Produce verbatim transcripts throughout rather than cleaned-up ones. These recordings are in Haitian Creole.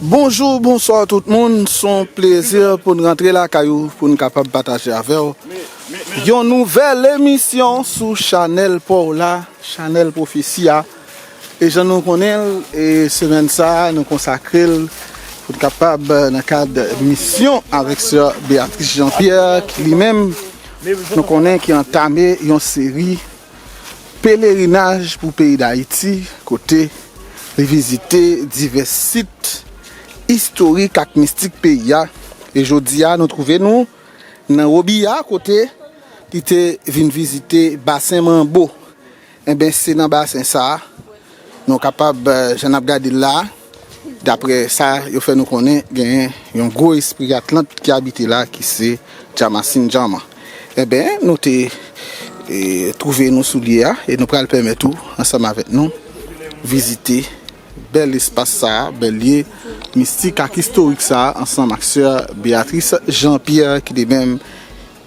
Bonjou, bonswa tout moun. Se yon plezi pou n rantre lakay ou, pou n kapab pataje avè w yon nouvèl emisyon sou chanèl pa w la, chanèl Pwofesi a. E jan nou konnen l, e semèn sa a, nou konsakre l pou n kapab, nan kad misyon avèk sè Beatrice Jean-Pierre, ki li menm, nou konnen ki antame yon seri pelerinaj pou peyi Dayiti, kote li vizite divès sit istorik ak mistik peyi a. E jodi a, nou twouve nou nan Wobi a, kote li te vin vizite Basen Manbo. Enben, se nan basen sa a, nou kapab, eh, jan n ap gade l la, daprè sa yo fè nou konnen, genyen yon gwo espri Atlant ki abite la, ki se Djamasin Djaman. Enben, nou te, eh, twouve nou sou lye a, e nou pral pèmèt ou, ansanm avèk nou, vizite bèl espas sa a, bèl lye mistik ak istorik sa a, ansanm ak sè Beatrice Jean-Pierre, ki li menm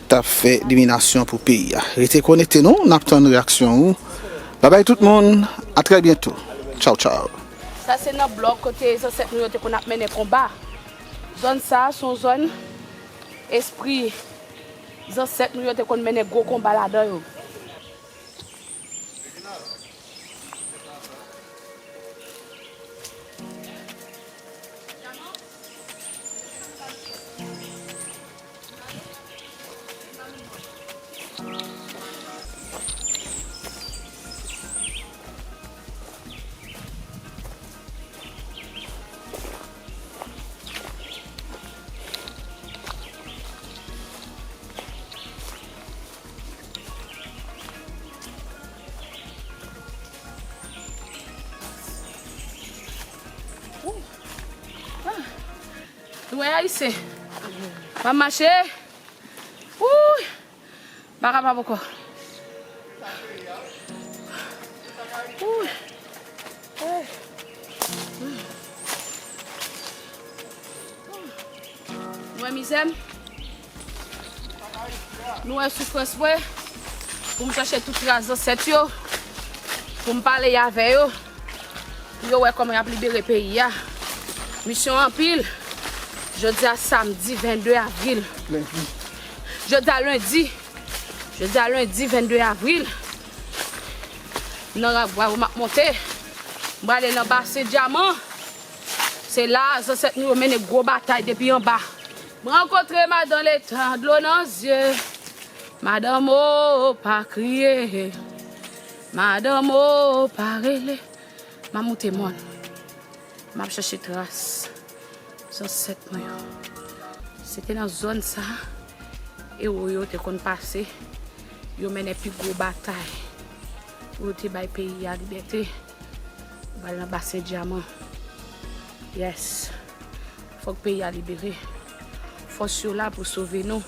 t ap fè divinasyon pou peyi a. Rete konekte nou, n ap tann reyaksyon ou. Babay tout moun, a trè byento. Tchaw, tchaw. Sa se nan blòk kote zansèt nou yo te konn ap mennen konba. Zòn sa a se yon zòn espri zansèt nou yo te konn mennen gwo konba ladan yo. Nou wè Ayisyen. M ap mache. Wouy. M pa kapab ankò. Wouy. Hey. Nou wè mizè m? Nou wè soufrans mwen? Pou m chache tout tras zansèt yo, pou m pale avè yo, pou yo wè kòman y ap libere peyi a. Misyon anpil. Jodi a samdi vennde avril. Jodi a lendi. Jodi a lendi vennde avril. Nan rak bwa yo m ap monte. M prale nan Basen Dyaman. Se la zansèt nou yo mennen gwo batay depi anba. M rankontre madan letan, dlo nan zye. Madan mo pa kriye. Madan mo pa rele. M ap moute mòn. M ap chache tras zansèt mwen yo. Se te nan zòn sa a ewo yo te konn pase. Yo mennen pi gwo batay pou yo te bay peyi a libète. Yo pral nan Basen Dyaman. Yes. Fòk peyi a libere. Fòs yo la pou sove nou.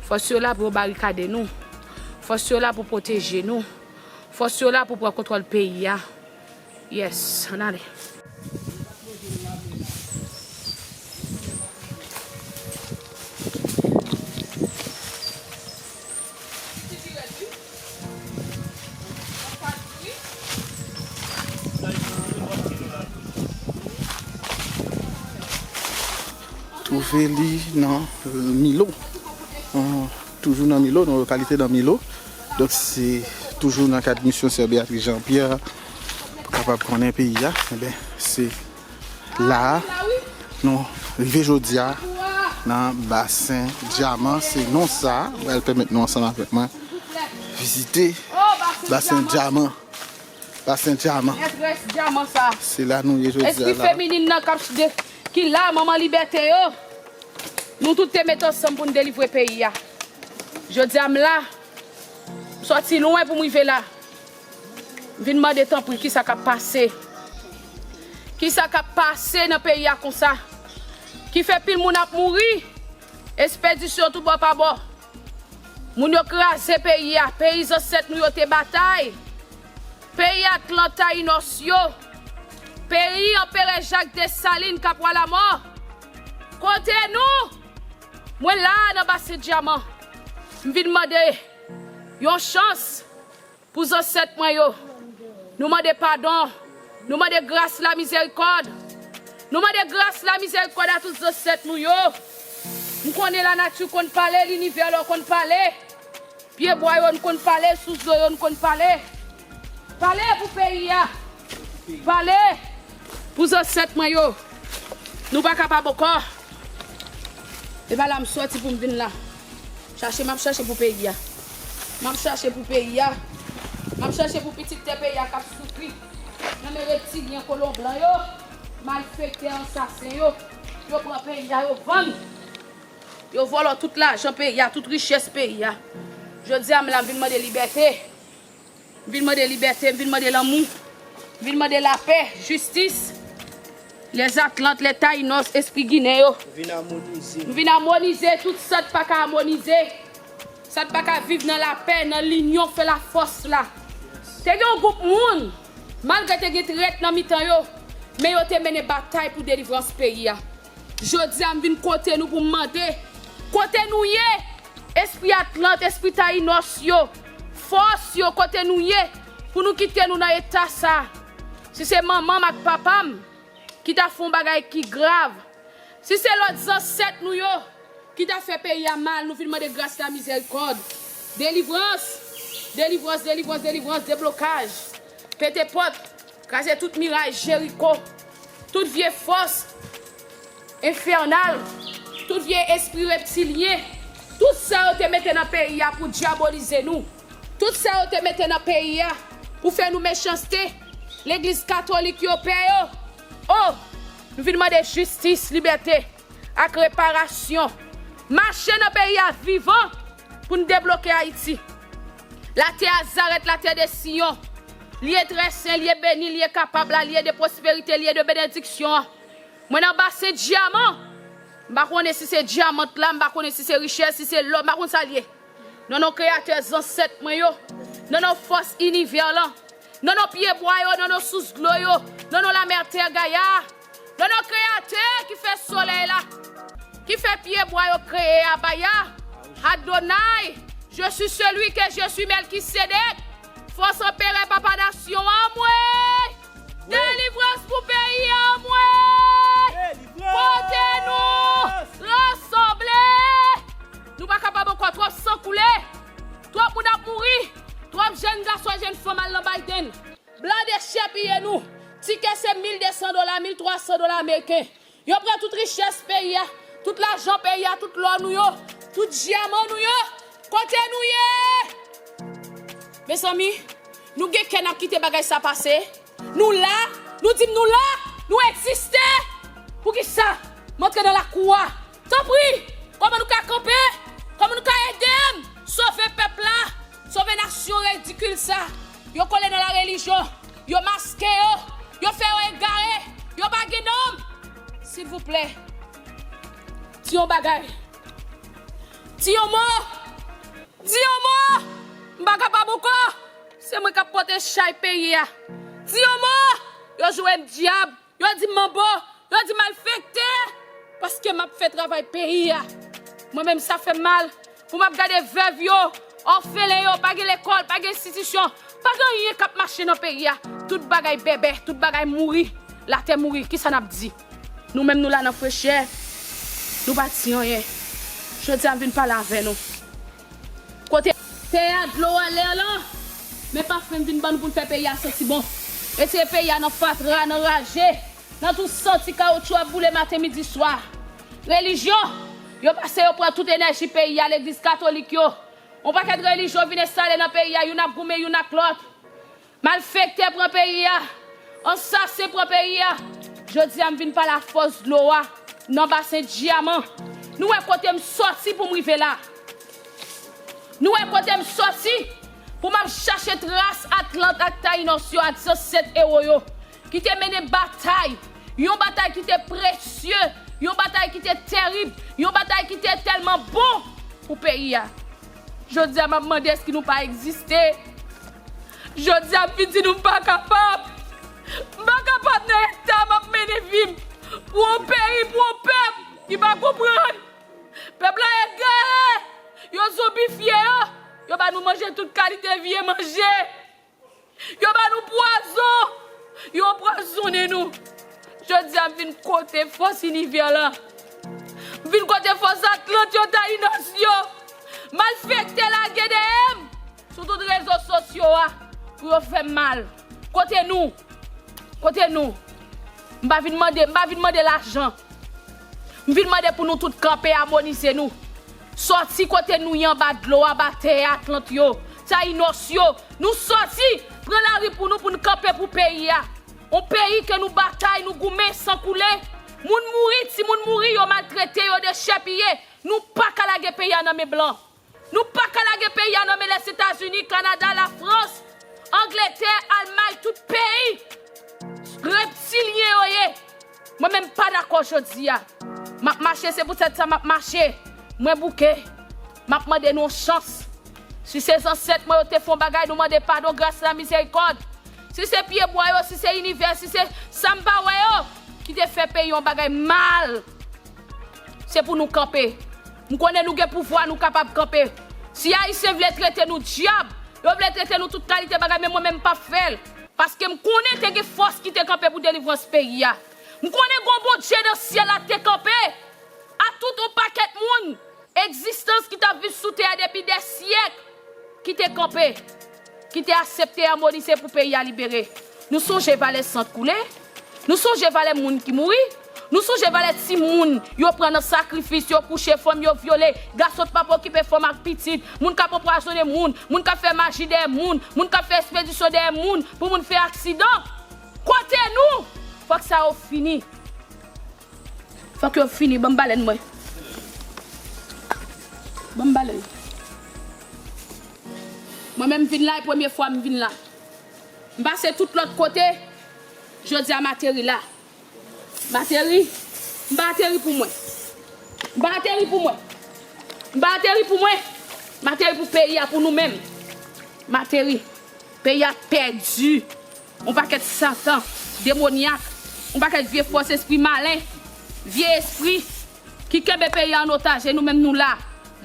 Fòs yo la pou yo barikade nou. Fòs yo la pou pwoteje nou. Fòs yo la pou pran kontwòl peyi a. Yes, ann ale. Twouve li nan Milo. An, toujou nan Milo, nan lokalite nan Milo. Donk, se toujou nan kad misyon sè Beatrice Jean-Pierre pou kapab konnen peyi a. Enben, se la a, nou rive jodi a nan Basen Dyaman, se non sa a. Mwen pral pèmèt nou ansanm avèk mwen vizite Basen Dyaman. Basen Dyaman. Mètrès dyaman sa. Se la nou ye jodi a la. Espri feminin nan k ap de, ki la, manman libète yo. Nou tout te met ansanm pou n delivre peyi a. Jodi a m la. M sòti lwen pou m rive la. M vin mande tanpri, kisa k ap pase? Kisa k ap pase nan peyi a konsa? Ki fè pil moun ap mouri? Espedisyon tout bò pa bò. Moun yo kraze peyi a. Peyi zansèt nou yo te batay. Peyi Atlantayinos yo. Peyi Anperè Jak Desalin k ap wa lamò. Kote nou? Mwen la a nan Basen Dyaman. M vin mande yon chans pou zansèt mwen yo. Nou mande padon. Nou mande gras, lamizèrikòd. Nou mande gras, la mizèrikòd a tout zansèt nou yo. M konnen lanati konn pale, linivè la konn pale. Pyebwa yo n konn pale, sous dlo yo n konn pale. Pale pou peyi a. Pale pou zansèt mwen yo. Nou pa kapab ankò. E pa la m sòti pou m vin la. Chache m ap chache pou peyi a. M ap chache pou peyi a. M ap chache pou pitit tè peyi a k ap soufri nan men reptilyen, kolon blan yo, malfektè, ansasen yo. Yo pran peyi a, yo vann. Yo vòlò tout lajan peyi a, tout richès peyi a. Jodi a, m la, m vin mande libète. M vin mande libète, m vin mande lanmou. M vin mande lapè, jistis. Les Atlantes, les Taïnos, espri ginen yo. Vin amonize. M vin amonize tout sa k pa ka amonize. Sa k pa ka viv nan lapè, nan linyon, fè lafòs la. Te gen yon gwoup moun, malgre te gen trèt nan mitan yo, men yo te mennen batay pou delivrans peyi a. Jodi a, m vin kote nou pou m mande, kote nou ye? Espri Atlant, espri Tayinos yo, fòs yo, kote nou ye? Pou nou kite nou nan eta sa. Si se manman m ak papa m ki ta fè yon bagay ki grav, si se lòt zansèt nou yo ki ta fè peyi a mal, nou vin mande gras, la mizèrikòd. Delivrans, delivrans, delivrans, delivrans, deblokaj. Pete pòt, kraze tout miray Jeriko. Tout vye fòs enfènal, tout vye espri reptilyen, tout sa yo te mete nan peyi a pou dyabolize nou, tout sa yo te mete nan peyi a pou fè nou mechanste, legliz katolik yo, pè yo. O, nou vin mande jistis, libète ak reparasyon. Mache nan peyi a vivan pou n debloke Ayiti. Latè a Zarèt, latè de Siyon. Lye trè sen, lye beni, lye kapab la, lye de pwosperite, lye de benediksyon an. Mwen nan basen dyaman. M pa konnen si se dyaman la, m pa konnen si se richès, si se lò, m pa konn sa l ye. Nan non Kreyatè zansèt mwen yo, nan non fòs inivè lan, nan non pyebwa yo, nan non sous dlo yo, nan non lamè tè gaya, nan non Kreyatè ki fè solèy la, ki fè pyebwa yo kreye abaya. Adonay, je suis celui que je suis, Mèlkisedèk, fòs anperè papa nasyon an mwen. Delivrans pou peyi a, mwen! Kote nou rasanble! Nou pa kapab ankò, twòp san koule, twòp moun ap mouri, twòp jèn gason, jèn fanm al nan Biden. Blan dechèpiye nou. Tikè se mil de san dola, mil twa san dola ameriken. Yo pran tout richès peyi a, tout lajan peyi a, tout lò nou yo, tout dyaman nou yo. Kote nou ye? Mezanmi, nou gen kè n ap kite bagay sa pase? Nou la, nou di m nou la, nou egziste. Poukisa m antre nan lakou a? Tanpri, kòman nou ka kanpe? Kòman nou ka ede m sove pèp la? Sove nasyon redikil sa. Yo kole nan larelijyon. Yo maske yo. Yo fè yo egare. Yo pa gen nanm. Silvouplè. Di yon bagay. Di yon mo. Di yon mo. M pa kapab ankò. Se mwen k ap pote chay peyi a. Di yon mo. Yo joure m dyab. Yo di m manbo, yo di m malfektè, paske m ap fè travay peyi a. Mwen menm, sa fè m mal pou m ap gade vèv yo, òfelen yo, pa gen lekòl, pa gen enstitisyon, pa gen anyen k ap mache nan peyi a. Tout bagay bèbè, tout bagay mouri, latè mouri, kisa n ap di? Nou menm nou la nan frechè, nou pa di anyen. Jodi a m vin pale avè nou. Kote tè a, dlo a, lè lan, men pafen m vin ban nou pou n fè peyi a santi bon. Retire peyi a nan fatra, nan raje, nan tout santi kawotchou ap boule maten, midi, swa. Relijyon, yo pase yo pran tout enèji peyi a, legliz katolik yo. Yon pakèt relijyon vin enstale nan peyi a, youn ap goumen youn ak lòt. Malfektè pran peyi a. Ansasen pran peyi a. Jodi a m vin pale a fòs dlo a nan basen dyaman. Nou wè kote m sòti pou m rive la. Nou wè kote m sòti pou m ap chache tras Atlant ak Tayinos yo ak zansèt ewo yo ki te mennen batay. Yon batay ki te presye, yon batay ki te terib, yon batay ki te tèlman bon pou peyi a. Jodi a m ap mande èske nou pa egziste. Jodi a m vin di nou m pa kapab. M pa kapab nan eta m ap mennen vi m pou yon peyi, pou yon pèp ki pa konprann. Pèp la egare. Yo zonbifye yo. Yo ba nou manje tout kalite vye manje. Yo ba nou pwazon. Yo anpwazonnen nou. Jodi a m vin kote fòs inivè la. M vin kote fòs Atlant yo, Tayinos yo. Malfektè lage dèyè m sou tout rezo sosyo a pou yo fè m mal. Kote nou? Kote nou? M pa vin mande, m pa vin mande lajan. M vin mande pou nou tout kanpe, amonize nou. Sòti kote nou ye anba dlo, anba tè a, Atlant yo, Tayinos yo. Nou sòti, pran lari pou nou, pou n kanpe pou peyi a. Yon peyi ke nou batay, nou goumen san koule. Moun mouri, timoun mouri, yo maltrete, yo dechèpiye. Nou pa ka lage peyi a nan men blan. Nou pa ka lage peyi a nan men Lèzetazini, Kanada, Lafrans, Angletè, Almay, tout peyi reptilyen yo ye. Mwen menm pa dakò jodi a. M ap mache, se poutèt sa m ap mache. Mwen bouke. M ap mande nou yon chans. Si se zansèt mwen yo te fè yon bagay, nou mande padon, gras, lamizèrikòd. Si se pyebwa yo, si se inivè, si se sa m pa wè yo ki te fè peyi yon bagay mal, se pou nou kanpe. M konnen nou gen pouvwa, nou kapab kanpe. Si Ayisyen vle trete nou dyab, yo vle trete nou tout kalite bagay, men mwen menm m p ap fè l. Paske m konnen te gen fòs ki te kanpe pou delivrans peyi a. M konnen gen yon Bondye nan syèl la te kanpe. A tout yon pakèt moun, egzistans ki t ap viv sou tè a depi dè syèk, ki te kanpe, ki te aksepte amonize pou peyi a libere. Nou sonje valè san t koule? Nou sonje valè moun ki mouri? Nou sonje valè timoun yo pran nan sakrifis, yo kouche fanm, yo vyole, gason t p ap okipe fanm ak pitit, moun k ap anpwazonnen moun, moun k ap fè maji dèyè moun, moun k ap fè espedisyon dèyè moun pou moun fè aksidan? Kote nou? Fòk sa yo fini. Fòk yo fini, ban m balèn mwen. Ban m balèn. Mwen menm m vin la, e premye fwa m vin la. M pase tout lòt kote, jodi a m ateri la. M ateri, m pa ateri pou mwen. M pa ateri pou mwen. M pa ateri pou mwen. M ateri pou peyi a, pou nou menm. M ateri. Peyi a pèdi. Yon pakèt satan, demonyak, yon pakèt vye fòs espri malen, vye espri ki kenbe peyi a an otaj, e nou menm nou la.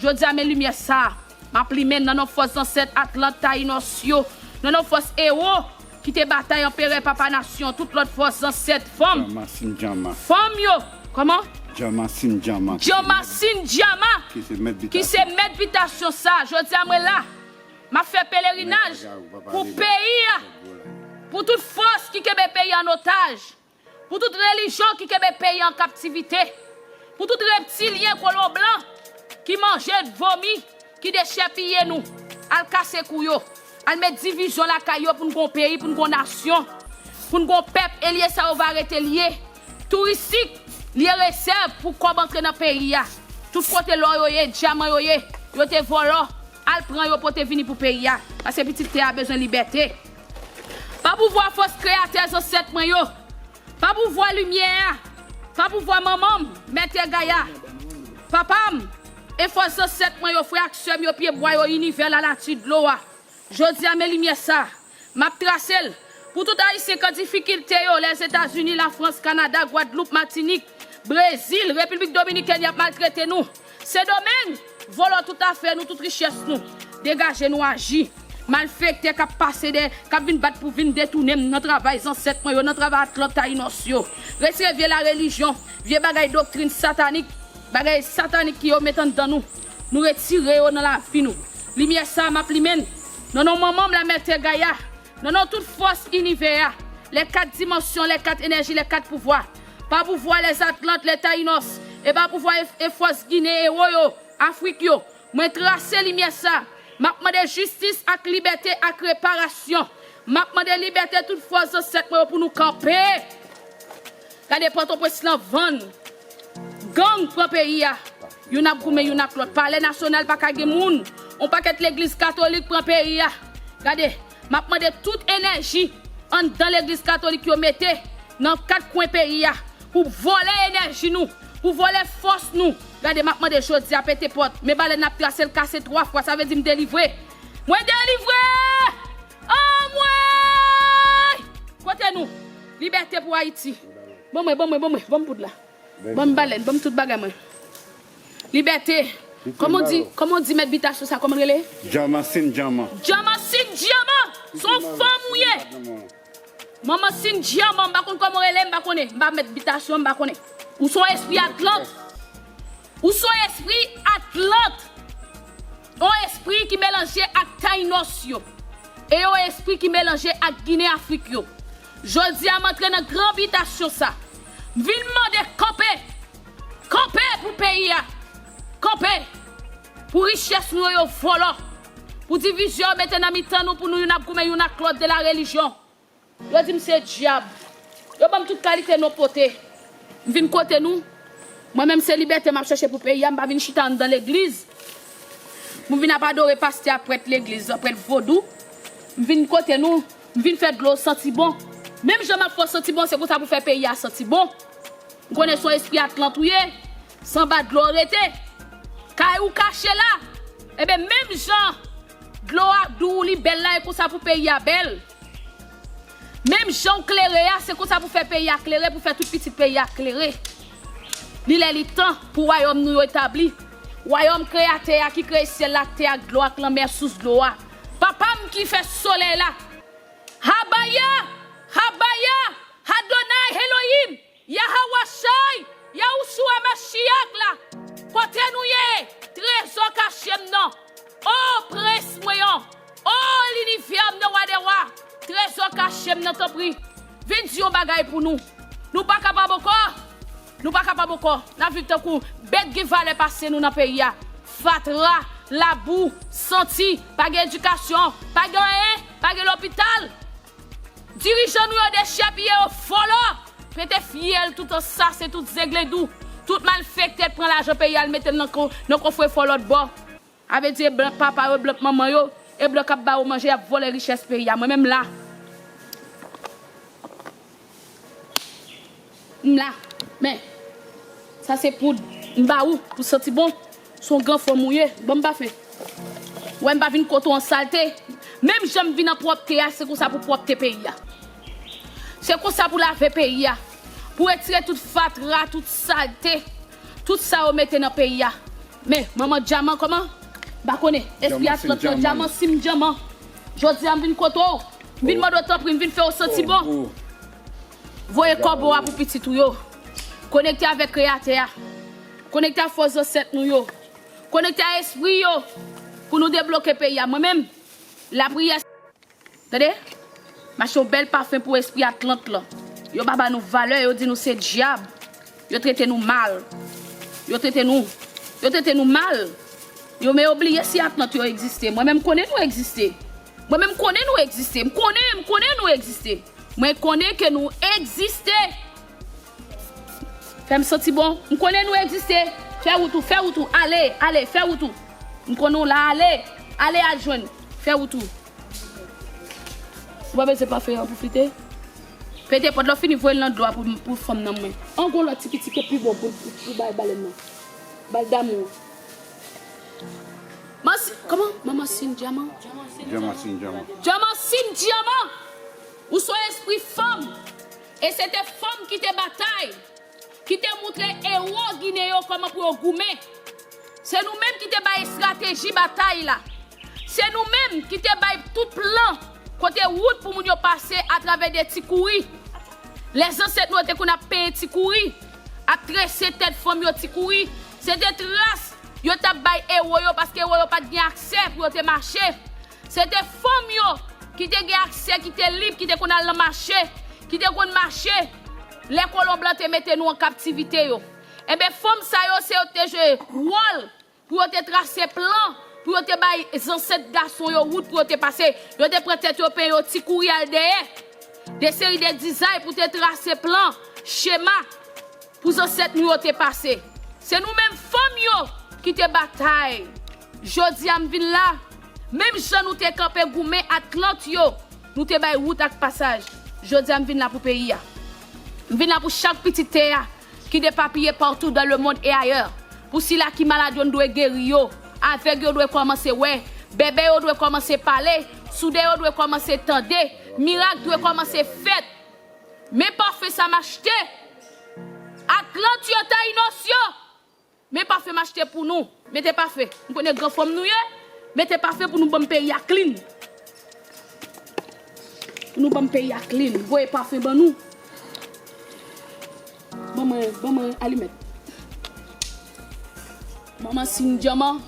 Jodi a, men limyè sa a, m ap limen nan non fòs zansèt Atlant, Tayinos yo, nan non fòs ewo ki te batay, anperè, papa nasyon, tout lòt fòs zansèt, fanm, Djanma Sin Djanma. Fanm yo, kòman? Djanma Sin Djanma. Djanma Sin Djanma, ki se mèt ki se bitasyon. Mèt bitasyon sa a. Jodi a, mwen la. M ap fè pelerinaj pou peyi a, pou tout fòs ki kenbe peyi an otaj, pou tout relijyon ki kenbe peyi an kaptivite, pou tout reptilyen kolon blan ki manje vomi, ki dechèpiye nou, al kase kou yo, al met divizyon lakay yo pou n gon peyi, pou n gon nasyon, pou n gon pèp, e l ye sa yo va rete l ye. Touristik, l ye rezèv pou kòb antre nan peyi a. Tout kote lò yo ye, dyaman yo ye, yo te vòlò, al pran yo pote vini pou peyi a. Paske pitit tè a bezwen libète. Pa pouvwa fòs kreyatè zansèt mwen yo. Pa pouvwa limyè a. Pa pouvwa manman m, Mèt Gaya. Papa m, e fòs zansèt mwen yo, frè ak sè m yo, pyebwa yo, inivè, lalati, dlo a. Jodi a, men limyè sa a, m ap trase l pou tout Ayisyen k an difikilte yo, Lèzetazini, Lafrans, Kanada, Gwadloup, Matinik, Brezil, Repiblik Dominikèn, y ap maltrete nou. Sendomeng, vòlò tout afè nou, tout richès nou. Degaje nou aji. Malfektè k ap pase dèyè, k ap vin bat pou vin detounen m nan travay zansèt mwen yo, nan travay Atlant, Tayinos yo. Retire vye larelijyon, vye bagay doktrin satanik, bagay satanik ki yo met anndan nou. Nou retire yo nan lavi nou. Limyè sa a, m ap limen l nan non manman m, la Mèt Gaya, nan non tout fòs inivè a, lè kat dimansyon, lè kat enèji, lè kat pouvwa. Pa pouvwa Lèzatlant, Lètayinos, e pa pouvwa e, e fòs Ginen, ewo yo, Afrik yo. Mwen trase limyè sa a. M ap mande jistis ak libète ak reparasyon. M ap mande libète tout fòs zansèt mwen yo pou nou kanpe. Gade Pòtoprens lan vann. Gang pran peyi a. Youn ap goumen youn ak lòt. Palè Nasyonal pa ka gen moun. On pakèt legliz katolik pran peyi a. Gade, m ap mande tout enèji anndan legliz katolik yo mete nan kat kwen peyi a pou vòlè enèji nou, pou vòlè fòs nou. Gade, m ap mande jodi a pete pòt. Men balèn ap trase l kase twa fwa, sa vle di m delivre. Mwen delivre! Anmwey! Kote nou? Libète pou Ayiti. Ban mwen, ban mwen, ban mwen, ban m poud la. Ban m balèn, ban m tout bagay mwen. Libète. Kòman w di, kòman w di mèt bitasyon sa, kòman l rele? Djanman Sin Djanman. Djanman Sin Djanman! Se yon fanm ou ye! Manman Sin Dyaman, m pa konn kòman w rele, m pa konnen. M pa mèt bitasyon, m pa konnen. Ou se yon espri Atlant. Ou se yon espri Atlant. Yon espri ki melanje ak Taynos yo. E yon espri ki melanje ak Ginen Afrik yo. Jodi a, m antre nan gran bitasyon sa. M vin mande kanpe. Kanpe pou peyi a. Kanpe pou richès nou yo, yo vòlò. Pou divizyon yo mete nan mitan nou, pou nou youn ap goumen youn ak lòt de la relijyon. Yo di m se dyab. Yo ban m tout kalite non pote. M vin kote nou. Mwen menm se libète m ap chèche pou peyi a. M pa vin chita anndan legliz pou m vin ap adore pastè ak prèt legliz, prèt vodou. M vin kote nou. M vin fè dlo santi bon. Menm jan m ap fè w santi bon, se konsa pou fè peyi a santi bon. M konnen se yon espri Atlant ou ye. Se anba dlo w rete. Kay ou kache la. Ebyen, menm jan dlo a dou, li bèl la, e konsa pou peyi a bèl. Menm jan w klere a, se konsa pou fè peyi a klere, pou fè tout pitit peyi a klere. Li lè li tan pou wayòm nou yo etabli. Wayòm Kreyatè a ki kreye syèl la, tè a, ak dlo a, ak lanmè a, sous dlo a. Papa m ki fè solèy la. Habaya, Habaya, Adonai Elohim, Yahawashai, Yahushua Mashiach la. Kote nou ye? Trezò kache m nan. O prens mwen an. O linivè m nan, wa dè wa. Trezò kache m nan, tanpri. Vin di yon bagay pou nou. Nou pa kapab ankò. Nou pa kapab ankò. N ap viv tankou bèt gen valè pase nou nan peyi a. Fatra, labou, santi, pa gen edikasyon, pa gen anyen, pa gen lopital. Dirijan nou yo dechèpiye, yo vòlò. Pete fyèl, tout ansasen, tout zenglendou, tout malfektè pran lajan peyi a, al mete l nan ko-, nan kofrefò lòt bò. A vle di e blan papa yo, e blan manman yo, e blan k ap ba yo manje, y ap vòlè richès peyi a. Mwen menm la. M la. Men, sa se poud m ba ou pou santi bon. Se yon gran fanm ou ye. Ban m pafen. Ou wè m pa vin kote w an salte. Menm jan m vin an pwòpte a, se konsa pou pwòpte peyi a. Se konsa pou lave peyi a. Pou retire tout fatra, tout salte. Tout sa yo mete nan peyi a. Men, manman dyaman, kòman? M pa konnen. Espri Atlant lan, dyaman, sim dyaman. Jodi a, m vin kote w. M vin mande w tanpri, m vin fè w santi bon. Voye kòbo a pou pitit ou yo. Konekte avèk Kreyatè a. Konekte ak fòs zansèt nou yo. Konekte ak espri yo. Pou nou debloke peyi a. Mwen menm, lapriyè. Tande? M achte yon bèl pafen pou espri Atlant lan. Yo pa ba nou valè, yo di nou se dyab. Yo trete nou mal. Yo trete nou, yo trete nou mal. Yo, men yo bliye si Atlant yo egziste. Mwen menm konnen nou egziste. Mwen menm konnen nou egziste. M konnen, m konnen nou egziste. Mwen konnen ke nou egziste. Fè m santi bon. M konnen nou egziste. Fè wout ou, fè wout ou. Ale, ale, fè wout ou. M konnen w la, ale. Ale al jwenn. Fè wout ou. Ou pa bezwen pafen an pou flite? Pete pòt la, w fini voye l nan dlo a pou, pou fanm nan mwen. An gon lòt ti piti ke pi bon pou, pou, pou bay balèn nan. Bal damou. Mansi, kòman? Manman Sin Dyaman? Dyaman Sin Dyaman. Dyaman Sin Dyaman! Ou se yon espri fanm. E se te fanm ki te batay, ki te moutre ewo Ginen yo kòman pou yo goumen. Se nou menm ki te bay estrateji batay la. Se nou menm ki te bay tout plan kote wout pou moun yo pase atravè de ti kouri. Lè zansèt nou yo te konn ap penyen ti kouri, ap trese tèt fanm yo ti kouri. Se te tras yo t ap bay ewo yo, paske ewo yo pa t gen aksè pou yo te mache. Se te fanm yo ki te gen aksè, ki te lib, ki te konn al nan mache, ki te konn mache lè kolon blan te mete nou an kaptivite yo. Enben, fanm sa yo, se yo te jwe wòl pou yo te trase plan, pou yo te bay zansèt gason yo wout pou yo te pase. Yo te pran tèt yo, penyen yo ti kouri al dèyè. De seri de dizay pou te trase plan, chema pou zansèt nou yo te pase. Se nou menm fanm yo ki te batay. Jodi a m vin la, menm jan nou te kanpe goumen Atlant yo, nou te bay wout ak pasaj. Jodi a m vin la pou peyi a. M vin la pou chak pitit tè a ki depapiye partout dans le monde et ailleurs. Pou sila ki malad yo, n dwe geri yo. Avèg yo dwe kòmanse wè. Bèbè yo dwe kòmanse pale. Soudè yo dwe kòmanse tande. Mirak dwe kòmanse fèt. Men pafen sa m achte. Atlant yo, Taynos yo. Men pafen m achte pou nou. Mete pafen. M konnen gran fanm nou ye. Mete pafen pou nou ban m peyi a clean. Pou nou ban m peyi a clean, voye pafen ban nou. Ban mwen, ban mwen alimèt. Manman Sin Dyaman.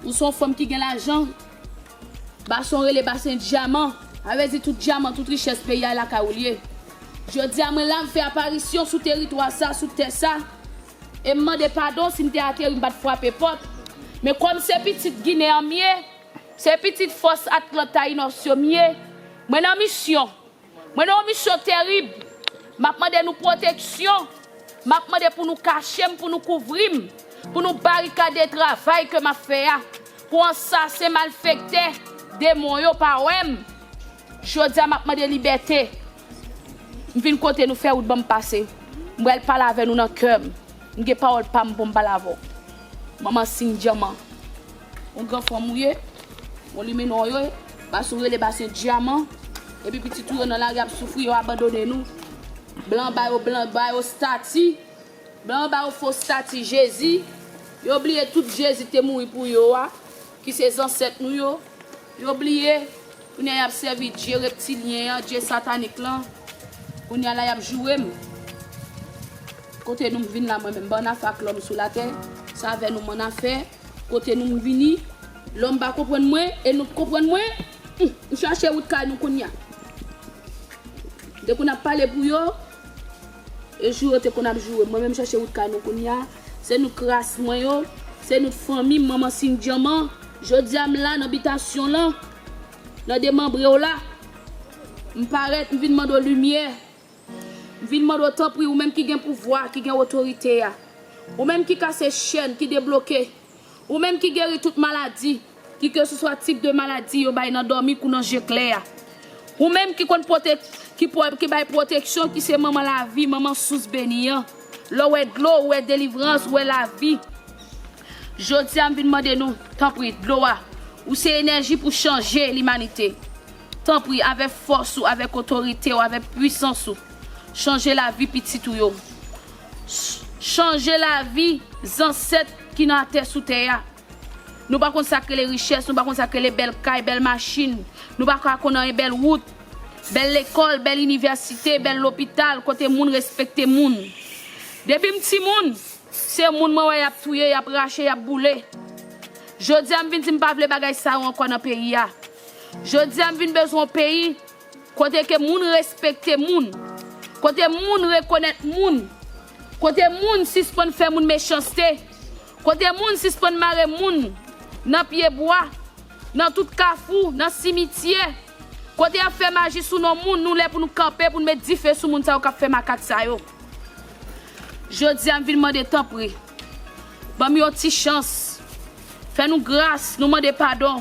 Ou se yon fanm ki gen lajan. Basen w rele Basen Dyaman. Sa vle di tout dyaman, tout richès peyi a lakay ou l ye. Jodi a mwen la, m fè aparisyon sou teritwa sa, sou tè sa. E m mande padon si m te ateri, m pa t frape pòt. Men kòm se pitit Ginen an m ye, se pitit fòs Atlanta Inòs yo m ye, mwen nan misyon. Mwen nan yon misyon terib. M ap mande nou pwoteksyon. M ap mande pou nou kache m, pou nou kouvri m, pou nou barikade travay ke m ap fè a. Pou ansasen, malfektè, demon yo pa wè m. Jodi a, m ap mande libète. M vin kote nou, fè wout ban m pase. M pral pale avè nou nan kè m. M gen pawòl pa m pou m pale avè w. Manman Sin Dyaman. Yon gran fanm ou ye. Yon limenò w ye. Basen w rele Basen Dyaman. Epi pitit ou yo nan lari ap soufri, yo abandone nou. Blan ba yo, blan ba yo stati. Blan ba yo fo stati Jezi. Yo bliye tout Jezi te mouri pou yo a, ki se zansèt nou yo. Yo bliye. Kounye a y ap sèvi dye reptilyen an, dye satanik lan. Kounye a la y ap joure m. Kote nou m vin la mwen menm, m pa annafè ak lòm sou latè. Se avè nou m annafè. Kote nou m vini, lòm pa konprann mwen, e nou k konprann mwen. Hum, m chache wout kay nou kounye a. M te konn ap pale pou yo, e jou yo te konn ap joure. Mwen menm chache wout kay nou kounye a. Se nou k ras mwen yo, se nou k fanmi m, manman Sin Dyaman. Jodi a m la nan bitasyon lan, nan demanbre w la. M parèt, m vin mande w limyè. M vin mande w tanpri, ou menm ki gen pouvwa, ki gen otorite a. Ou menm ki kase chèn, ki debloke. Ou menm ki geri tout maladi, ki keseswa tip de maladi yo bay nan dòmi kou nan je klè a. Ou menm ki konn pwote-, ki pwo-, ki bay pwoteksyon, ki se manman lavi, manman sous beni an. Lè w wè dlo, ou wè delivrans, ou wè lavi. Jodi a, m vin mande nou, tanpri, dlo a, ou se enèji pou chanje limanite. Tanpri, avèk fòs ou, avèk otorite ou, avèk pwisans ou, chanje lavi pitit ou yo. Ch-, chanje lavi zansèt ki nan atè sou tè a. Nou pa konn sa k rele richès, nou pa konn sa k rele bèl kay, bèl machin. Nou pa ka konn anyen bèl wout, bèl lekòl, bèl inivèsite, bèl lopital, kote moun respekte moun. Depi m timoun, se moun mwen wè y ap touye, y ap rache, y ap boule. Jodi a, m vin di m pa vle bagay sa yo ankò nan peyi a. Jodi a, m vin bezwen yon peyi kote ke moun respekte moun, kote moun rekonèt moun, kote moun sispann fè moun mechanste, kote moun sispann mare moun nan pye bwa, nan tout kafou, nan simityè, kote y ap fè maji sou non moun, nou lè pou nou kanpe, pou nou met dife sou moun sa yo k ap fè makak sa yo. Jodi a, m vin mande tanpri, ban m yon ti chans. Fè nou gras, nou mande padon.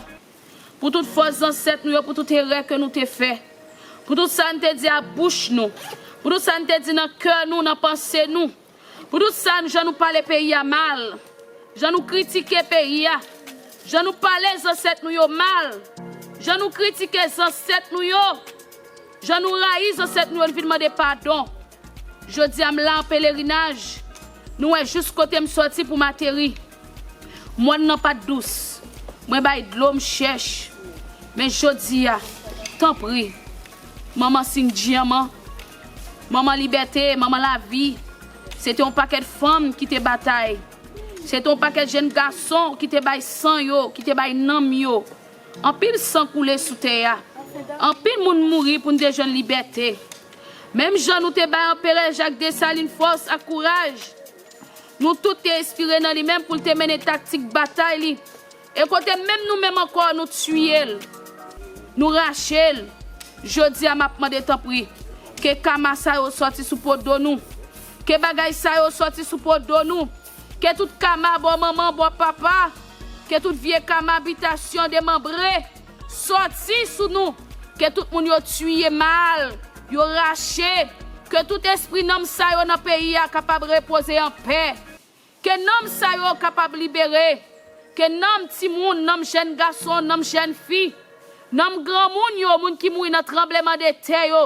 Pou tout fòs zansèt nou yo, pou tout erè ke nou te fè. Pou tout sa n te di ak bouch nou. Pou tout sa n te di nan kè nou, nan panse nou. Pou tout sa n, jan nou pale peyi a mal. Jan nou kritike peyi a. Jan nou pale zansèt nou yo mal. Jan nou kritike zansèt nou yo. Jan nou rayi zansèt nou yo, n vin mande padon. Jodi a, m la an pelerinaj. Nou wè jis kote m sòti pou m ateri. Mòn nan pa t dous. Mwen bay dlo, m chèch. Men jodi a, tanpri, manman Sin Dyaman, manman libète, manman lavi, se te yon pakèt fanm ki te batay. Se te yon pakèt jèn gason ki te bay san yo, ki te bay nanm yo. Anpil san koule sou tè a. Anpil moun mouri pou n te jwenn libète. Menm jan nou te bay Anperè Jak Desalin fòs ak kouraj, nou tout te enspire nan li menm pou l te mennen taktik batay li. E kote menm nou menm ankò, nou tiye l, nou rache l. Jodi a, m ap mande tanpri, ke kama sa yo sòti sou po do nou. Ke bagay sa yo sòti sou po do nou. Ke tout kama bò manman, bò papa, ke tout vye kama abitasyon demanbre sòti sou nou. Ke tout moun yo tiye mal, yo rache. Ke tout espri nanm sa yo nan peyi a kapab repoze an pè. Ke nanm sa yo kapab libere. Ke nanm timoun, nanm jèn gason, nanm jèn fi, nanm granmoun yo, moun ki mouri nan tranblemanntè yo,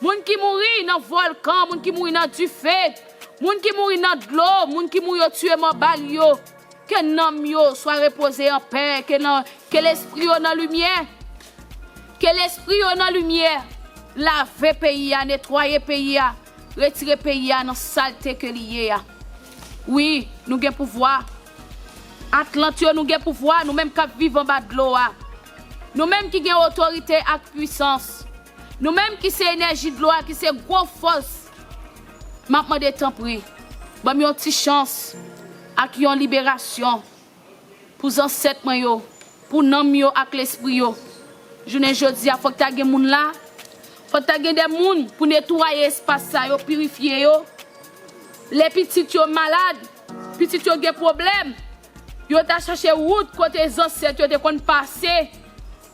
moun ki mouri nan vòlkan, moun ki mouri nan dife, moun ki mouri nan dlo, moun ki mouri yo tiye mò bal yo, ke nanm yo swa repoze an pè, ke nan, ke lespri yo nan limyè, Ke lespri yo nan limyè, lave peyi a, netwaye peyi a, retire peyi a nan salte ke li ye a. Wi, nou gen pouvwa. Atlant yo, nou gen pouvwa, nou menm k ap viv anba dlo a. Nou menm ki gen otorite ak pwisans. Nou menm ki se enèji dlo a, ki se gwo fòs. M ap mande tanpri, ban m yon ti chans ak yon liberasyon pou zansèt mwen yo, pou nanm yo ak lespri yo. Jounen jodi a, fòk ta gen moun la, fòk ta gen de moun pou netwaye espas sa yo, pirifye yo. Lè pitit yo malad, pitit yo gen pwoblèm, yo ta chache wout kote zansèt yo te konn pase,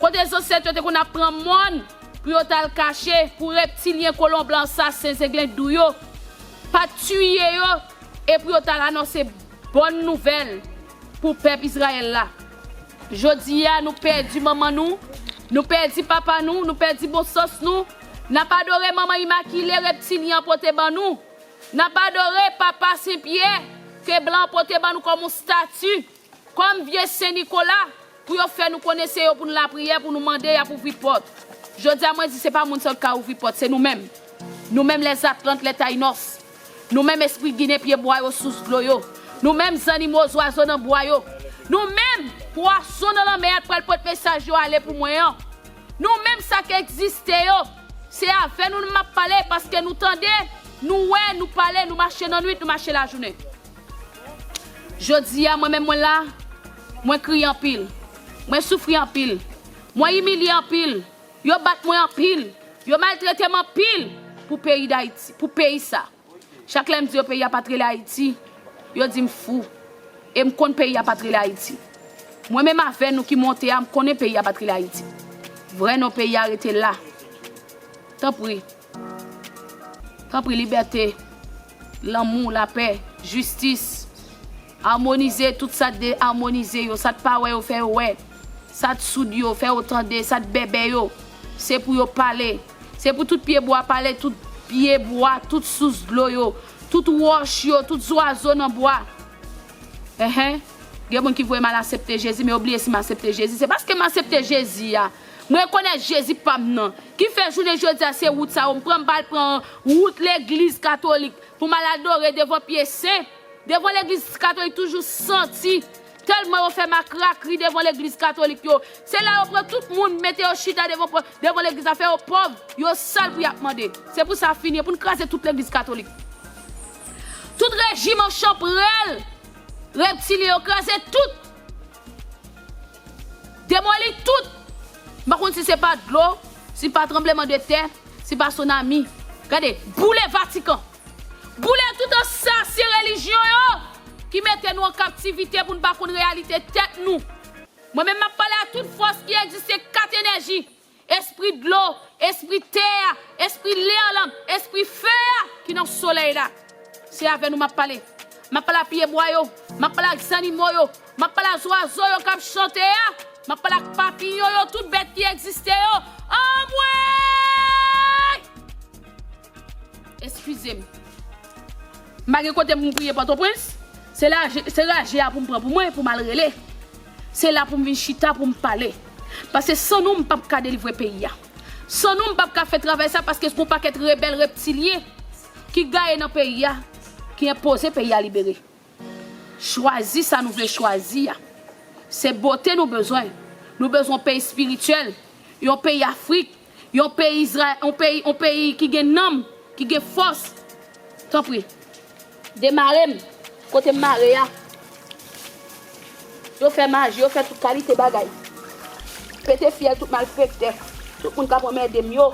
kote zansèt yo te konn ap pran mòn pou yo t al kache, pou reptilyen kolon blan asasen zenglen dou yo pa t tiye yo, e pou yo t al anonse bòn nouvèl pou pèp Izrayèl la. Jodi a, nou pèdi manman nou, nou pèdi papa nou, nou pèdi bon sans nou. N ap adore manman imakile reptilyen an pote ban nou. N ap adore papa Sen Pyè ke blan an pote ban nou kòm yon stati, kòm vye Sen Nikola, pou yo fè nou konnen se yo pou n lapriyè, pou nou mande y ap ouvri pòt. Jodi a, mwen di se pa moun sa yo k ka ouvri pòt, se nou menm. Nou menm, lèzatlant, lètayinos. Nou menm, espri ginen pye bwa yo, sous dlo yo. Nou menm, zannimo, zwazo nan bwa yo. Nou menm, pwason nan lanmè a t pral pot mesaj yo ale pou mwen an. Nou menm, sa k egziste yo, se avè nou m ap pale, paske nou tande, nou wè, nou pale, nou mache nan nwit, nou mache lajounen. Jodi a, mwen menm mwen la, mwen kriye anpil, mwen soufri anpil, mwen imilye anpil, yo bat mwen anpil, yo maltrete m anpil pou peyi Dayiti, pou peyi sa. Chak lè m di yo peyi a pa t rele Ayiti, yo di m fou. E m konn peyi a pa t rele Ayiti. Mwen menm avè nou ki monte a, m konnen peyi a pa t rele Ayiti. Vrè non peyi a rete la. Tanpri. Tanpri, libète, lanmou, lapè, jistis. Amonize tout sa t deamonize yo, sa t pa wè yo fè yo wè, sa t soud yo fè yo tande, sa t bèbè yo. Se pou yo pale. Se pou tout pye bwa pale, tout pye bwa, tout sous dlo yo, tout wòch yo, tout zwazo nan bwa. Enhen. Gen moun ki voye m al asepte Jezi, men yo bliye si m asepte Jezi. Se paske m asepte Jezi a. M rekonèt Jezi pa m nan. Ki fè jounen jodi a, se wout sa yo m pran, m pa al pran wout legliz katolik pou m al adore devan pye sen. Devan legliz katolik toujou santi. Tèlman yo fè makrakri devan legliz katolik yo. Se la yo pran tout moun, mete yo chita devan, devan legliz la, fè yo pòv, yo sal pou y ap mande. Se pou sa fini, pou n kraze tout legliz katolik. Tout rejim an chanprèl, reptilyen yo kraze tout. Demoli tout. M pa konn si se pa dlo, si pa tranblemanntè, si pa sonami. Gade, boule Vatikan. Boule tout ansasyen relijyon yo ki mete nou an kaptivite pou n pa konn reyalite tèt nou. Mwen menm m ap pale a tout fòs ki egziste, kat enèji, espri dlo, espri tè a, espri lè a, espri fe a ki nan solèy la. Se avè nou m ap pale. M ap pale a pye bwa yo, m ap pale ak zannimo yo, m ap pale a zwazo yo k ap chante a, m ap pale ak papiyon yo, tout bèt ki egziste yo. Anmwey! Eskize m. M pa gen kote pou m kriye Pòtoprens. Se raje, se raje a pou m pran pou mwen, pou m al rele. Se la pou m vin chita, pou m pale. Paske san nou, m p ap ka delivre peyi a. San nou, m p ap ka fè travay sa, paske se yon pakèt rebèl reptilyen ki gaye nan peyi a, ki enpoze peyi a libere. Chwazi sa nou vle chwazi a. Se bote nou bezwen. Nou bezwen yon peyi espirityèl, yon peyi Afrik, yon peyi Izrayèl, yon peyi, yon peyi ki gen nanm, ki gen fòs. Tanpri, demare m kote m mare a. Yo fè maji, yo fè tout kalite bagay. Pete fyèl tout malfektè. Tout moun k ap anmède m yo,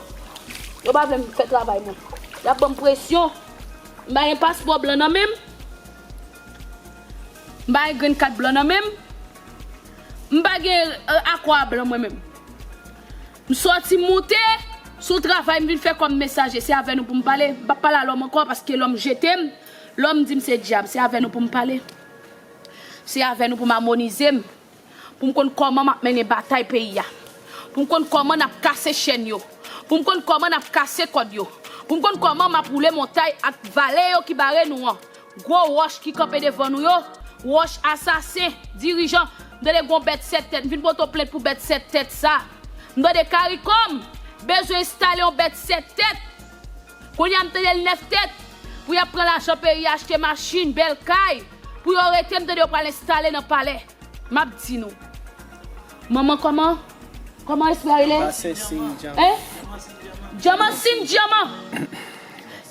yo pa vle m fè travay mwen. Y ap ban m presyon. M pa gen paspò blan nan men m. M pa gen green card blan nan men m. M pa gen, euh, akwa blan mwen menm. M sòti moute sou travay m vin fè kòm mesaje. Se avè nou pou m pale. M p ap pale a lòm ankò paske lòm jete m. Lòm di m se dyab. Se avè nou pou m pale. Se avè nou pou m amonize m. Pou m konn kòman m ap mennen batay peyi a. Pou m konn kòman n ap kase chèn yo. Pou m konn kòman n ap kase kòd yo. Pou m konn kòman m ap woule montay ak vale yo ki bare nou an. Gwo wòch ki kanpe devan nou yo, wòch asasen, dirijan, m tande gon bèt sèt tèt, m vin pote w plent pou bèt sèt tèt sa. M tande Karikòm bezwen enstale yon bèt sèt tèt. Kounye a m tande l nèf tèt. Pou y ap pran lajan peyi a, achte machin, bèl kay. Pou yo rete, m tande yo pral enstale nan palè. M ap di nou. Manman kòman? Kòman espri a rele? Basen Sin Dyaman. Hein? Dyaman Sin Dyaman.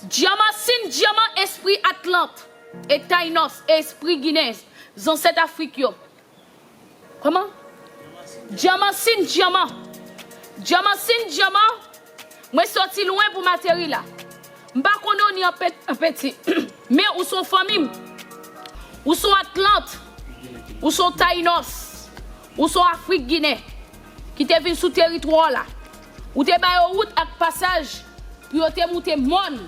Dyaman Sin Dyaman, espri Atlant e Tayinos e espri Ginen, zansèt Afrik yo. Kòman? Dyaman Sin Dyaman. Dyaman Sin Dyaman. Mwen soti lwen pou m ateri la. M pa konn ou ni an pet-, an peti. Men ou se yon fanmi m. Ou se yon Atlant. Ou se yon Tayinos. Ou se yon Afrik Ginen. Ki te vin sou teritwa w la. Ou te ba yo wout ak pasaj pou yo te moute mòn.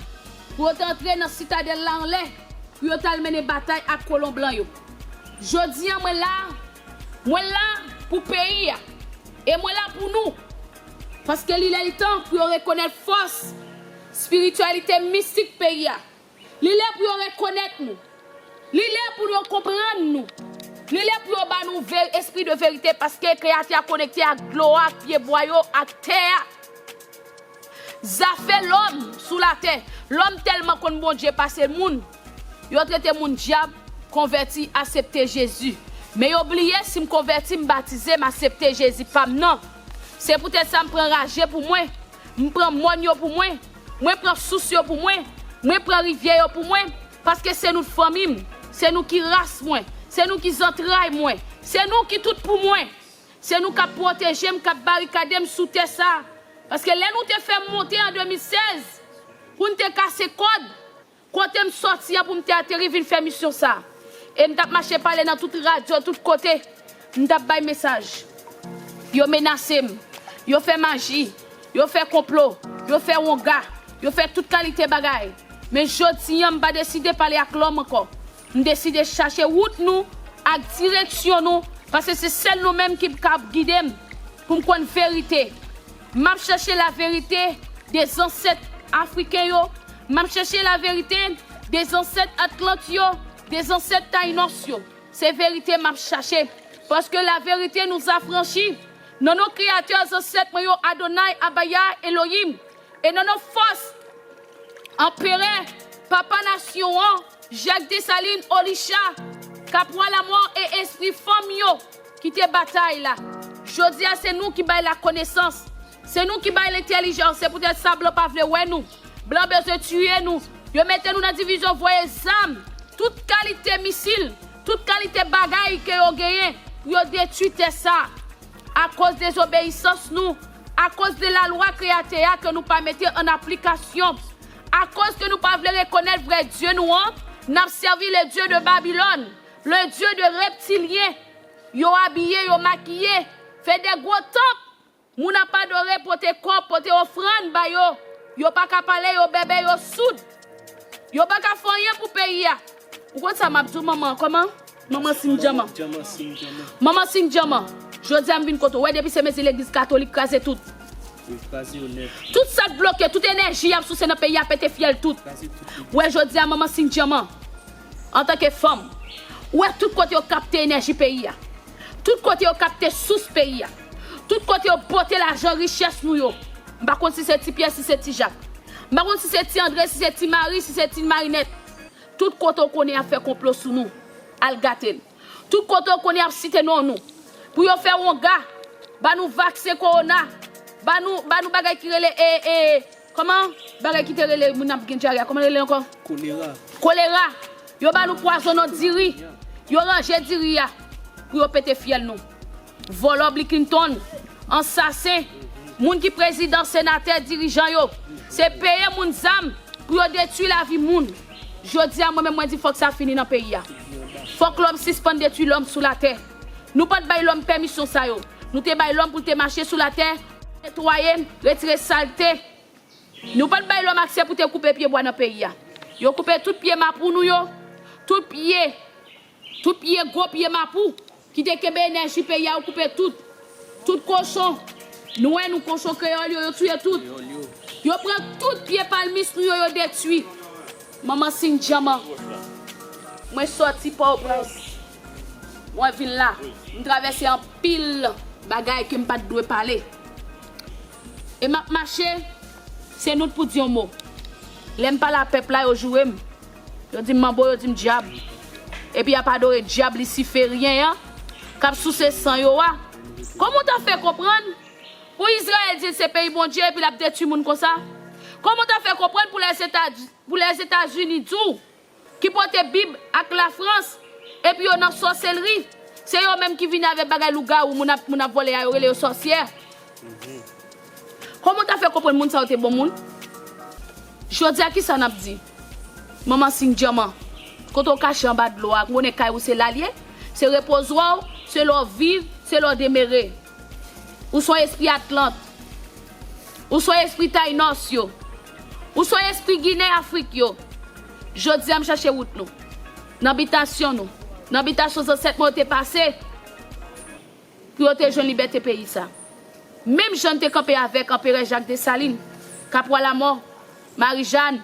Pou yo te antre nan sitadèl la anlè. Pou yo t al mennen batay ak kolon blan yo. Jodi a, mwen la, mwen la pou peyi a. E mwen la pou nou. Paske li lè li tan pou yo rekonèt fòs, espirityalite mistik peyi a. Li lè pou yo rekonèt nou. Li lè pou yo konprann nou. Li lè pou yo ba nou ve-, espri de verite, paske Kreyatè a konekte ak dlo a, ak pyebwa yo, ak tè a. Zafè lòm sou latè. Lòm tèlman konn Bondye pase moun, yo trete moun dyab, konvèti, asepte Jezi. Men yo bliye, si m konvèti, m batize, m asepte Jezi pa m nan. Se poutèt sa m pran raje pou mwen, m pran mòn yo pou mwen, mwen pran sous yo pou mwen, mwen pran rivyè yo pou mwen, paske se nou fanmi m, se nou ki ras mwen, se nou ki zantray mwen, se nou ki tout pou mwen. Se nou k ap pwoteje m, k ap barikade m sou tè sa a. Paske lè nou te fè m monte an de mil sèz, pou n te kase kòd, kote m sòti an pou m te ateri vin fè misyon sa a. E m t ap mache pale nan tout radyo, tout kote. M t ap bay mesaj. Yo menase m. Yo fè maji. Yo fè konplo. Yo fè wonga. Yo fè tout kalite bagay. Men jodi a, m pa deside pale ak lòm ankò. M deside chache wout nou ak direksyon nou, paske se sèl nou menm ki kab gide m pou m konn verite. M ap chache laverite de zansèt afriken yo. M ap chache laverite de zansèt Atlant yo, de zansèt Tayinos yo. Se verite m ap chache. Paske laverite nous affranchit. Nan non Kreyatè, zansèt mwen yo, Adonai, Abaya, Elohim. E nan non fòs, Anperè, papa nasyon an, Jak Desalin, Olisha, Kapwa Lamò e espri fanm yo ki te batay la. Jodi a, se nou ki bay lakonesans. Se nou ki bay lentèlijans. Se poutèt sa, blan pa vle wè nou. Blan bezwen tiye nou. Yo mete nou nan divizyon, voye zam. Tout kalite misil, tout kalite bagay ke yo genyen pou yo detwi tè sa. Akoz dezobeyisans nou, akoz de lalwa Kreyatè a ke nou pa mete an aplikasyon, akoz ke nou pa vle rekonèt vrè Dye nou an, n ap sèvi le Dieu de Babylone, le Dieu de reptilyen. Yo abiye, yo makiye, fè de gwo tanp. Moun ap adore, pote kòb, pote ofrann ba yo. Yo pa ka pale, yo bèbè, yo soud. Yo pa ka fè anyen pou peyi a. Ou konn sa m ap di w, manman? Kòman? Manman Sin Dyaman. Manman Sin Dyaman. Jodi a m vin kote w. Wè, depi se mezi legliz katolik, kraze tout. Tout sa k bloke, tout enèji y ap souse nan peyi a, pete fyèl tout. Wè, jodi a, manman Sin Dyaman, antanke fanm, ou wè tout kote yo kapte enèji peyi a. Tout kote yo kapte sous peyi a. Tout kote yo pote lajan richès nou yo. M pa konn si se Ti Pyè, si se Ti Jak. M pa konn si se Ti Andre, si se Ti Mari, si se Ti Marinèt. Tout kote w konnen y ap fè konplo sou nou, al gate l. Tout kote w konnen y ap site non nou. Pou yo fè wonga, ba nou vaksen kowona, ba nou, ba nou bagay ki rele, e, e, kòman? Bagay ki te rele moun ap gen dyare a, kòman rele ankò? Kolera. Kolera. Yo ba nou pwazon nan diri. Yo ranje diri a pou yo pete fyèl nou. Vòlò Bill Clinton, ansasen, moun ki prezidan, senatè, dirijan yo, se peye moun zam pou yo detwi lavi moun. Jodi a, mwen menm, mwen di fòk sa fini nan peyi a. Fòk lòm sispann detwi lòm sou latè. Nou pa t bay lòm pèmisyon sa yo. Nou te bay lòm pou l te mache sou latè, netwaye, retire salte. Nou pa t bay lòm aksè pou te koupe pyebwa nan peyi a. Yo koupe tout pye mapou nou yo, tout pye, tout pye, gwo pye mapou ki te kenbe enèji peyi a, yo koupe tout. Tout kochon, nou wè nou, kochon kreyòl yo, yo touye tout. Yo pran tout pye palmis nou yo, yo detwi. Manman Sin Dyaman, mwen sòti Pòtoprens. Mwen vin la, m travèse anpil bagay ke m pa t dwe pale. E m ap mache, se nou t pou di yon mo. Lè m pale a pèp la, yo joure m. Yo di m manbo, yo di m dyab. Epi y ap adore dyab lisiferyen an k ap souse san yo a. Kòman w ta fè konprann pou Izrayèl di l se peyi Bondye epi l ap detwi moun konsa? Kòman w ta fè konprann pou Lèzetazini, pou Lèzetazini di w ki pote Bib ak Lafrans, epi yo nan sòselri. Se yo menm ki vini avèk bagay lougawou, moun ap, moun ap vòlè a, yo rele yo sòsyè. Kòman w ta fè konprann moun sa yo te bon moun? Jodi a, kisa n ap di? Manman Sing Dyanman, kote w kache anba dlo a, ou konnen kay ou se la l ye, se repozwa w, se la w viv, se la w demere. Ou se yon espri Atlant. Ou se yon espri Taynòs yo. Ou se yon espri Ginen Afrik yo. Jodi a, m chache wout nou. Nan bitasyon nou. Nan bitasyon zansèt mwen yo te pase. Pou yo te jwenn libète peyi sa. Menm jan n te kanpe avèk Anperè Jak Desalin, Kapwa Lamò, Mari Jàn,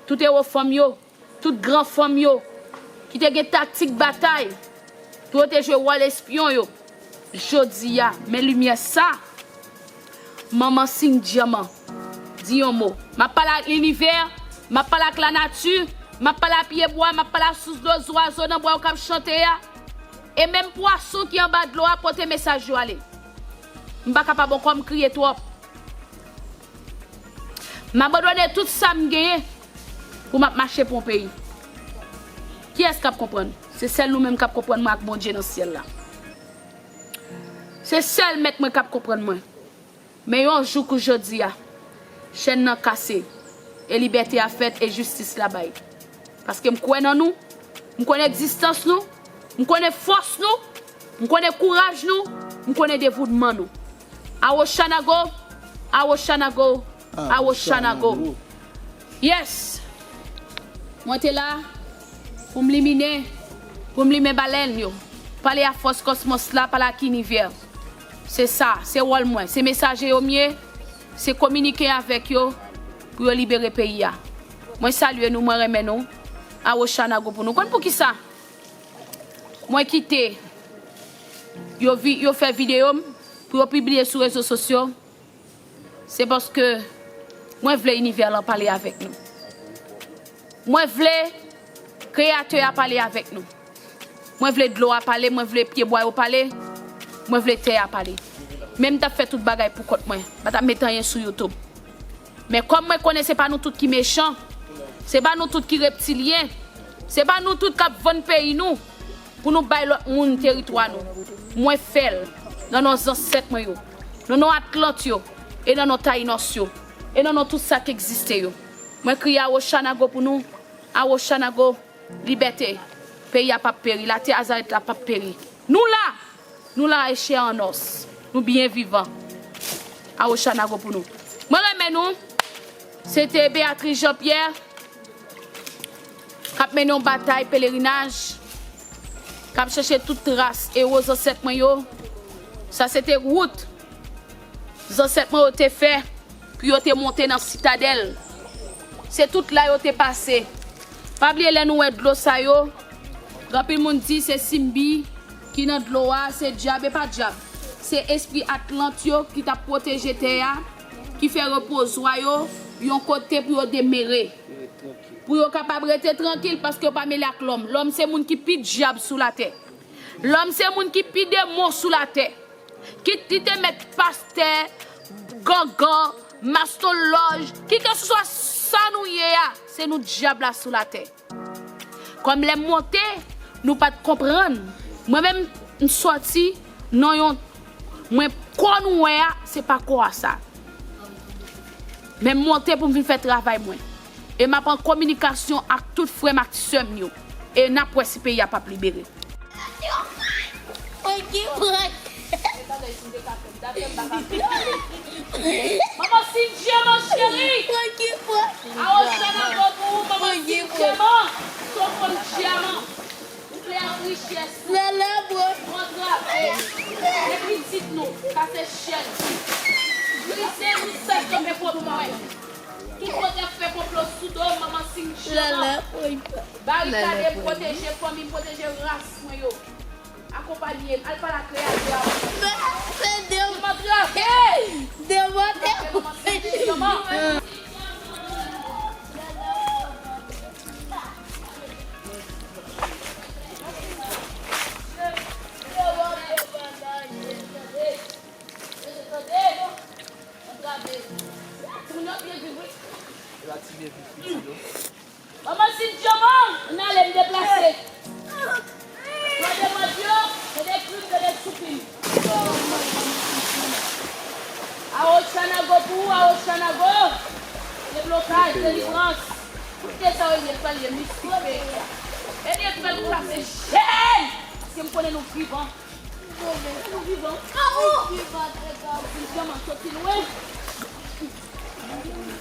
tout ewo fanm yo, tout gran fanm yo, ki te gen taktik batay, pou yo te jwe wòl espyon yo. Jodi a, men limyè sa, Manman Sing Dyanman, di yon mo. M ap pale ak linivè, m ap pale ak lanati, m ap pale ak pyebwa, m ap pale ak sous dlo, zwazo nan bwa yo k ap chante a. E menm pwason ki anba dlo a pote mesaj yo ale. M pa kapab ankò, m kriye twòp. M abandone tout sa m genyen pou m ap mache pou yon peyi. Kiyès k ap konprann? Se sèl nou menm k ap konprann mwen ak Bondye nan syèl la. Se sèl Mèt mwen k ap konprann mwen. Men yon jou kou jodi a, chèn nan kase, e libète a fèt, e jistis la bay. Paske m kwè nan nou, m konnen egzistans nou, m konnen fòs nou, m konnen kouraj nou, m konnen devoutman nou. Awochanago, Awochanago, Awochanago. Yes! Mwen te la pou m limine, pou m limen balèn yo. Pale a fòs kòsmòs la, pale ak inivè. Se sa, se wòl mwen. Se mesaje yo m ye, se kominike avèk yo pou yo libere peyi a. Mwen salye nou, mwen renmen nou. Awochanago pou nou. Konn poukisa? Mwen kite yo vi, yo fè videyo m pou yo pibliye sou rezo sosyo. Se paske mwen vle inivè lan pale avèk nou. Mwen vle Kreyatè a pale avèk nou. Mwen vle dlo a pale, mwen vle pyebwa yo pale, mwen vle tè a pale. Men m t ap fè tout bagay pou kont mwen. M pa t ap met anyen sou YouTube. Men kòm mwen konnen se pa nou tout ki mechan, se pa nou tout ki reptilyen, se pa nou tout k ap vann peyi nou pou nou bay lòt moun teritwa nou. Mwen fè l nan non zansèt mwen yo, nan non Atlant yo, e nan non Taynòs yo, e nan non tout sa k egziste yo. Mwen kriye Awochanago pou nou, Awochanago, libète, peyi a p ap peri, latè a Zarèt la p ap peri. Nou la! Nou la e chè an nòs. Nou byen vivan. Awochanago pou nou. Mwen renmen nou. Se te Beatrice Jean Pierre k ap mennen yon batay pelerinaj, k ap chèche tout tras ewo zansèt mwen yo. Sa se te wout zansèt mwen yo te fè pou yo te monte nan Sitadèl. Se tout la yo te pase. Pa bliye lè nou wè dlo sa yo, gen anpil moun di se Simbi ki nan dlo a, se dyab, e pa dyab. Se espri Atlant yo ki t ap pwoteje tè a, ki fè repozwa yo yon kote pou yo demere. Pou yo kapab rete trankil paske yo pa mele ak lòm. Lòm se moun ki pi dyab sou latè. Lòm se moun ki pi demon sou latè. Kit li te mèt pastè, gangan, mastolòj, kikeseswa sa nou ye a, se nou dyab la sou latè. Kòm lè m monte, nou pa t konprann. Mwen menm, m sòti nan yon, mwen, kò nou wè a, se pa kò a sa. Men m monte pou m vin fè travay mwen. E m ap an kominikasyon ak tout frè m ak sè m yo. E n ap wè si peyi a p ap libere. Mwen ki pran. Manman Sing Dyaman cheri. Mwen ki pran. Awochanago pou ou, manman Sing Dyaman. Sou fòm dyaman. Ou vle ak richès ou. Lala, bro. Pran travay. E pitit nou, kase chèn. Brize tout sa k tonbe pou mwen. Tout kote ap fè konplo sou do, manman Sing Dyaman. Lala, bro. Barikade m, pwoteje fanmi m, pwoteje ras mwen yo. Akonpaye m, al pale ak kreyatè a. Se de Demontre. Demontre. Manman Sentezama. Manman Sintya, man, ann ale, m deplase. Mande mòd yo, tande kri m, tande soupi m. Awochanago pou ou, Awochanago. Deblokaj, delivrans. Koute sa Elie fè l ye, mistik. Elie fè l kou la se jèn. Paske m konnen nou vivan. Nou vivan. Sintya, man, soti lwen.